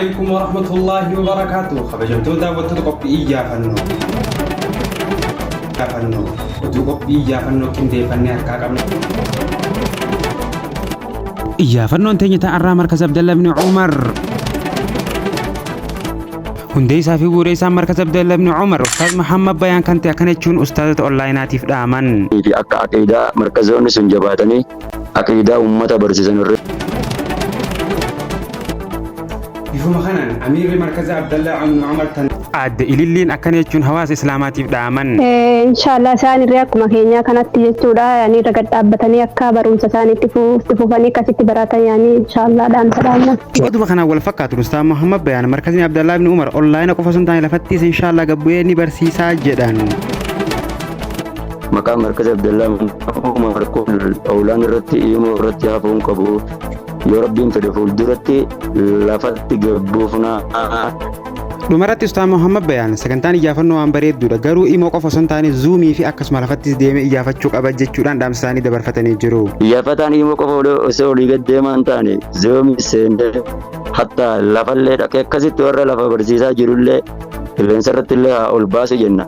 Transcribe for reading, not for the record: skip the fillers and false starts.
Alaikum wa rahmatullahi wa barakaatuh. Kabajamtoota daawwattoota qophii iyyaafannoo. Iyyaafannoo. Oduu qophii iyyaafannoo qindeeffannee harkaa qabna. Iyyaafannoon teenya ta'arraa Markaza Abdalla ibn Umar. Hundeessaa fi bu'uureessaan Markaza Abdalla ibn Umar Ustaaz Muhammad Bayaan kan ta'e akkana jechuun ustaazota onlaayinaatiif dhaaman. Fi akka aqiidaa markazoonni sun jabaatanii aqiidaa ummata barsiisan irratti. Bifuma kanaan Amiirri Markaza Abdallaa ibn Umar tan. Aadde Ililliin akkana jechuun hawaasa Islaamaatiif dhaaman. Inshaallah isaan irree akkuma keenyaa kanatti jechuudha yaani irra gad dhaabbatanii akka barumsa isaanii itti fufanii akkasitti baratan yaani inshaallah dhaamsa dhaamna. Oduma kanaan wal fakkaatu Ustaaz Muhammad Bayaan markazni Abdallaa ibn Umar onlaayina qofa osoo hin taane lafattis inshaallah gad bu'ee ni barsiisaa jedhan. Maqaan markaza Abdallaa ibn Umar kun oolaan irratti imoo irratti hafuu hin qabu. Yoo Rabbiin fedhe fuulduratti lafatti gad buufna. Dhumarratti Ustaaz Muhammad Bayaan sagantaan iyyaafannoo waan bareedduudha, garuu imoo qofa osoo hin taane zuumii fi akkasuma lafattis deemee iyyaafachuu qaba jechuudhaan dhaamsa isaanii dabarfatanii jiru. Iyyaafataan imoo qofa osoo olii gad deemaa hin taane zuumii seenee hatta lafallee dhaqee akkasitti warra lafa barsiisaa jirullee qilleensa irratti illee haa ol baasu jenna.